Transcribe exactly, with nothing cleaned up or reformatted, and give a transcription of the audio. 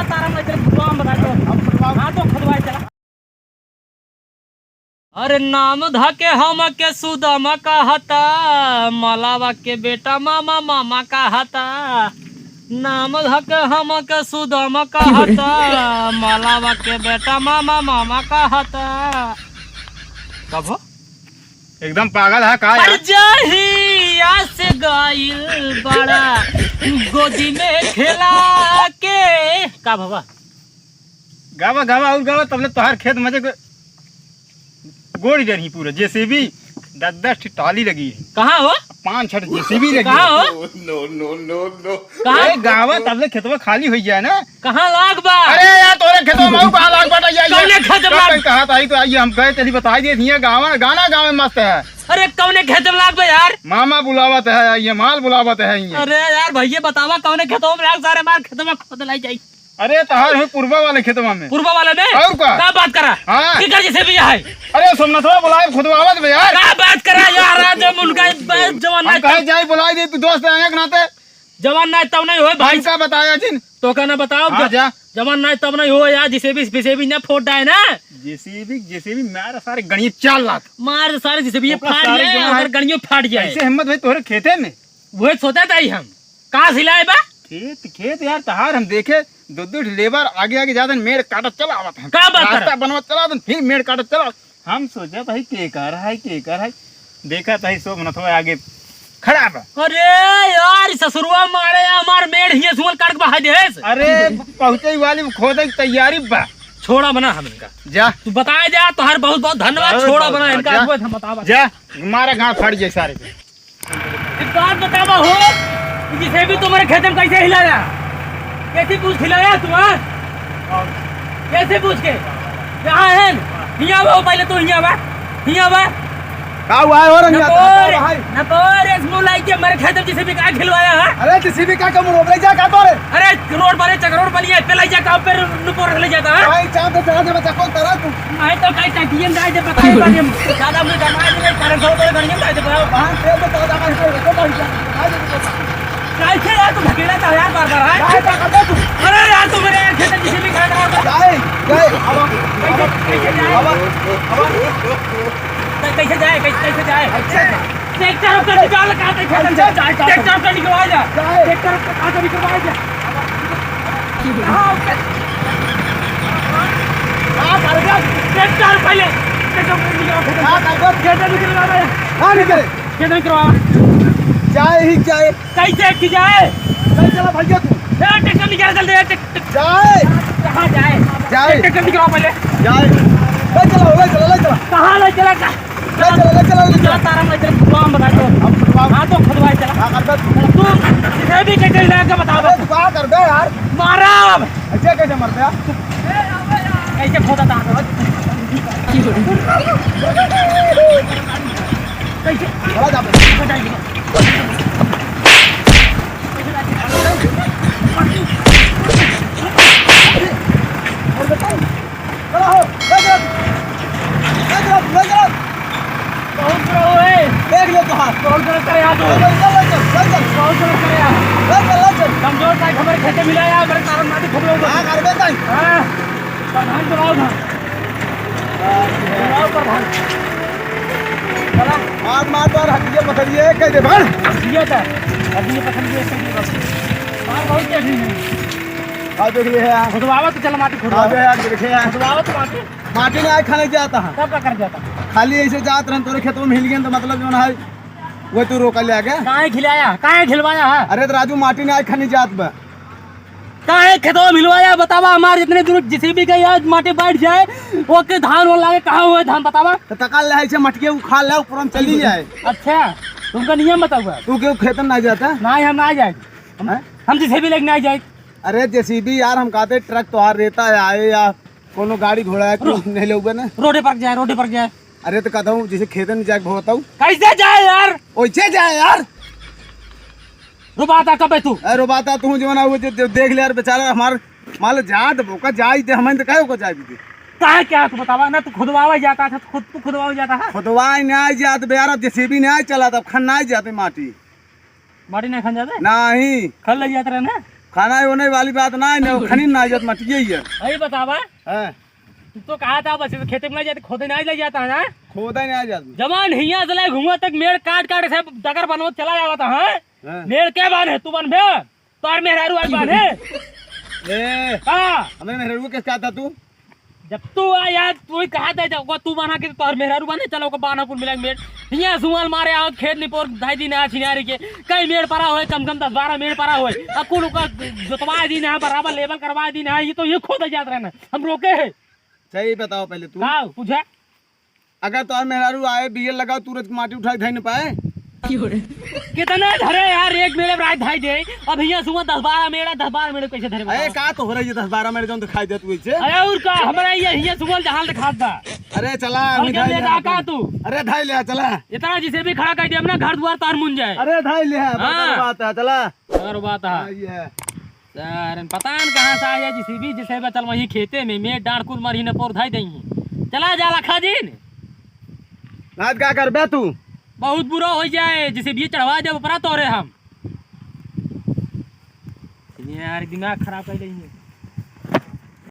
तारा में चल, खुदवा हम बताए तो। हम खुदवा। हाँ, तो खुदवा चला। अरे नाम धके हमके सुदामा कहता, मलावा के बेटा मामा मामा कहता। नाम धके हमके सुदामा कहता, मलावा के बेटा मामा मामा कहता। कब हो? एकदम पागल है का यार? अरे जहिया से गइल बड़ा गोदी में खेला के। का बाबा? गावा, गावा और गावा, तबले तोहार खेत मजे के गोड़ जरही पूरा। जेसीबी दस दस ठी टाली लगी है। कहाँ हो? पाँच छठ जेसीबी लगी कहाँ है। हो? No, no, no, no। कहाँ? अरे गावा, तबले खेतवा खाली हो जाए ना। कहाँ लाग बा? अरे यार, तोरे खेतवा में कहाँ लाग बाटा? ये, ये कौने खेत में लाग? कहा था, आई तो आइए, हम गए, चली बताई दे दिए, गावा, गाना गावे मस्त है। अरे कौने खेत में लाग बा यार? मामा बुलावत है, ये माल बुलावत है, ये। अरे यार भैया बतावा, कौने खेतवा में लाग? सारे मार खेतवा में खोद लाई जाई। अरे तहार है पूर्वा वाले खेतवा में। पूर्वा वाले में? और का? का बात करा? हाँ। की कर जेसीबी है? अरे सोमनाथवा बुलाए, खुदवावत बे यार। का बात करा यार, आज हम उनका ब-, जवान हम नाई कहे तब जाई बुलाई दे, तू दोस्त है एक नाते। जवान नाई तब नहीं होए भाई। हमका बताया जिन। तो का ना बताओ, हाँ, ज-, जा। जवान नाई तब नहीं होए यार, जेसीबी, जेसीबी ने फोड़ डाए ना। जेसीबी, जेसीबी मार सारे गणिये चार लाख। मार सारे जेसीबी ये ओकरा फाड़ सारे जाए, जो है, अगर गणिये फाड़ जाए। ऐसे हिम्मत भाई तोहरे खेते में। वही सोचा था ही हम। कहाँ सिलाए बा? खेत, खेत यार, तहार हम देखे, दो, दो ठे लेबर आगे, आगे जात हैं, मेड़ काटत चला आवत हैं। का बात कर? रास्ता बनवत चला आवत हैं, फिर मेड़ काटत चला आवत। हम सोचत ही, के कर है, के कर है? देखत ही, सोमनाथवा आगे खड़ा बा। अरे यार, ससुरवा मारे, हमार मेड़ हिये सुअल काट के बहा देस। अरे, पहुँचे वाली में खोदे की तैयारी बा। छोड़ा बना हम इनका। जा। तू बताए जा, तोहार बहुत, बहुत धन्यवाद। अरे, छोड़ा बहुत, बना बहुत, इनका, जा। आज हम बतावा। जा, मारा गाँड़ फाड़ जाए सारे के। एक बात बतावा हो, कि जेसीबी तुम्हारे खेत में कैसे हिलाया? कैसे पूछ हिलाया तू, हाँ? कैसे पूछ के? कहाँ है? हियाँ आओ, पहले तू हियाँ बा, हियाँ बा। का हुआ है हो रंगीला? नपोर, भाई। नपोर, इस मुँह लाई के मेरे खेत में जेसीबी का खिलवाया है? अरे जेसीबी का कम रोक ले जा का तोरे? अरे रोड पर है, चक रोड पर नहीं है, पे लाई जा का पे नपोर ले जाता है? भाई चाप पे चढ़ा दे बच्चा, कौन तरह तू? मैं तो कहीं टटियन जाए दे, बताए बानी हम। ज्यादा मुझे जमाए नहीं, कारण दो बड़े गणियन जाए दे, बताओ। बाहर से तो ज्यादा मैं इसको रखो, तो इसे जमाए दे, तो कैसे यार तू ढकेला था यार बार-बार, हाँ? क्या क्या करता तू? अरे यार तू मेरे यार खेत में जेसीबी खड़ा था। जाए, जाए, अब, कैसे, कैसे जाए? अब, अब। कै-, कैसे जाए? कैसे, कैसे जाए? अच्छा, अच्छा। ट्रैक्टर उधर निकाल, कहाँ तक खेत में? अच्छा, जाए, जाए। ट्रैक्टर उधर निकलवा जा। जाए। ट्रैक्टर उधर कहाँ से निकलवाए जा? हाँ, ओके। हाँ, कर दे। ट्रैक्टर पहले, ट्रैक्टर निकलवा, हाँ, कर दे। ट्रैक्टर निकलवा भाई। हाँ, निकले। ट्रैक्टर निकलवा। जाए ही जाए। कैसे की जाए? चल, चला भैया तू। ए, ट्रैक्टर निकाल, चल दे, ट्रैक्टर। जाए। कहाँ जाए? जाए। ट्रैक्टर निकलवा पहले। जाए। ले चला, ले चला, ले चला। कहाँ ले चला? ले चला, ले चला, ले चला। चला, तारा में चला, खुदवा हम बताए तो। हम खुदवा। हाँ, तो खुदवा चला। हाँ, कर दे। तू सीधे भी के चल जाके बता दे। अरे, तू का कर दे यार? मारा अब। ऐसे कैसे मरते यार? कैसे खोदा था? कैसे? चला जा बे। और बताओ। चला हो, ले चला। ले चला, ले चला। बहुत बुरा हो है। देख लो तो हाथ। बहुत गलत करे यार तू। ले चल, ले चल, ले चल। बहुत गलत करे यार। ले चल, ले चल। कमजोर साइड हमारे खेते मिला यार, हमारे तारन माटी खूब लोग। हाँ, कर देता है। हाँ। प्रधान चलाओ था। चलाओ प्रधान। चला। मार, मार, मार, हड्डियाँ पथरिये कह दे, भाड़। हड्डियाँ था। हड्डियाँ पथरिये कह दे बस। मार बहुत क्या ठीक है। हाँ, देख लिए है। खुदवावा तो चल माटी खुदवावा। हाँ, देख यार, देखे हैं। खुदवावा तो माटी। माटी में आए खाने जाता है। तब का कर जाता? खाली ऐसे जात रहन, तोरे खेतवा में हिल गए तो मतलब जो ना है, वो तू रोका ले आके। काहे खिलाया? काहे खिलवाया है? अरे तो राजू, माटी में आए खाने जात बा। काहे खेतवा में हिलवाया? बतावा, हमार इतने दूर जेसीबी के यार माटी बैठ जाए, ओके धान वान लागे, कहाँ हुए धान बतावा? तो तका ले ऐसे मटके उखाड़ ले, ऊपर हम चली जाए। अच्छा, तुमका नियम बताऊंगा। तू क्यों खेतन ना जाता? ना, हम ना जाए। हम, हैं? हम जेसीबी लेके ना जाए। अरे जेसीबी यार, हम कहते ट्रक तोहार रेता है, आए या कोनो गाड़ी घोड़ा है, रो-, कुछ नहीं लेबे ना। रोडे पर जाए, रोडे पर जाए। अरे तो कहता हूँ, जैसे खेतन में जाके भोता हूँ। कैसे जाए यार? ओइसे जाए यार। रोबाता कबे तू? अरे रोबाता तू जो ना, वो जो, जो देख ले यार, बेचारा हमार माल जात बोका जाई दे, हमें तो काहे को जाए दे। काहे क्या तू बतावा ना, तू खुदवावा जाता था, खुद तू खुदवावा जाता है। खुदवाई नहीं जात बे यार, अब जेसीबी नहीं चला, तब खन नहीं जाते माटी। माटी नहीं खन जाते? नहीं। खन ले जाते रहे ना? खाना है, होने वाली बात ना है, नहीं, खनी ना इज्जत मत ये ही है। अरे बतावा। हाँ। तू तो कहा था बस खेते में नहीं जाते, खोदे नहीं ले जाता है ना। खोदे नहीं जाते। जवान हिया से ले घुआ तक मेड़ काट काट से डगर बनवत चला जावा था, हाँ? हाँ। मेड़ के बांधे तू बनबे? तोर मेहरारू आज बांधे? ए, हाँ। हमें मेहरारू के कहता तू? जब तू आ यार, तू ही कहा था, जब तू बांधा के तोर मेहरारू बांधे, चलो को बांधा कुल मिला के मेड़। हिया सुअल मारे आओ, खेत निपोर धाई दिन आ छिनारी के। कई मेड़ परा होए, कम कम दस बारह मेड़ परा होए। आ कुल ओकर जोतवा दिन है, बराबर लेवल करवा दिन है, ये तो ये खोद जात रहना। हम रोके है। सही बताओ पहले तू। का पूछा? अगर तोर मेहरारू आए, बियर लगाओ, तुरंत माटी उठा के धई न पाए। कितना धरे यार, एक मेड़े पर आज धाई दे। अब हिया सुबह दस बारह मेड़ा, दस बारह मेड़े कैसे धरे अरे बताओ? का तो हो रही है, दस बारह मेड़े जौन दिखाई देत वैसे। अरे और का, हमरा ये हिया सुबह जहाल दिखात बा। अरे चला, और हम क्या धाई ले ले जा आपन। का तू? अरे धाई ले, चला। इतना जिसे भी खड़ा कर दिया ना, घर द्वार तार मुन जाए। अरे धाई ले, हाँ। बराबर बात है, चला। अगर बात है। हाँ, ये है। सारन पता न कहाँ से आया, जिसे भी जिसे बचल वहीं खेते में, मेड़ डांड़ कुल मरी न पोर धाई दई। चला जा लखा जी ने। आज का करबे तू? बहुत बुरा हो जाए, जिसे भी चढ़वा देब ऊपरा तोरे हम। यार दिमाग खराब कर देंगे।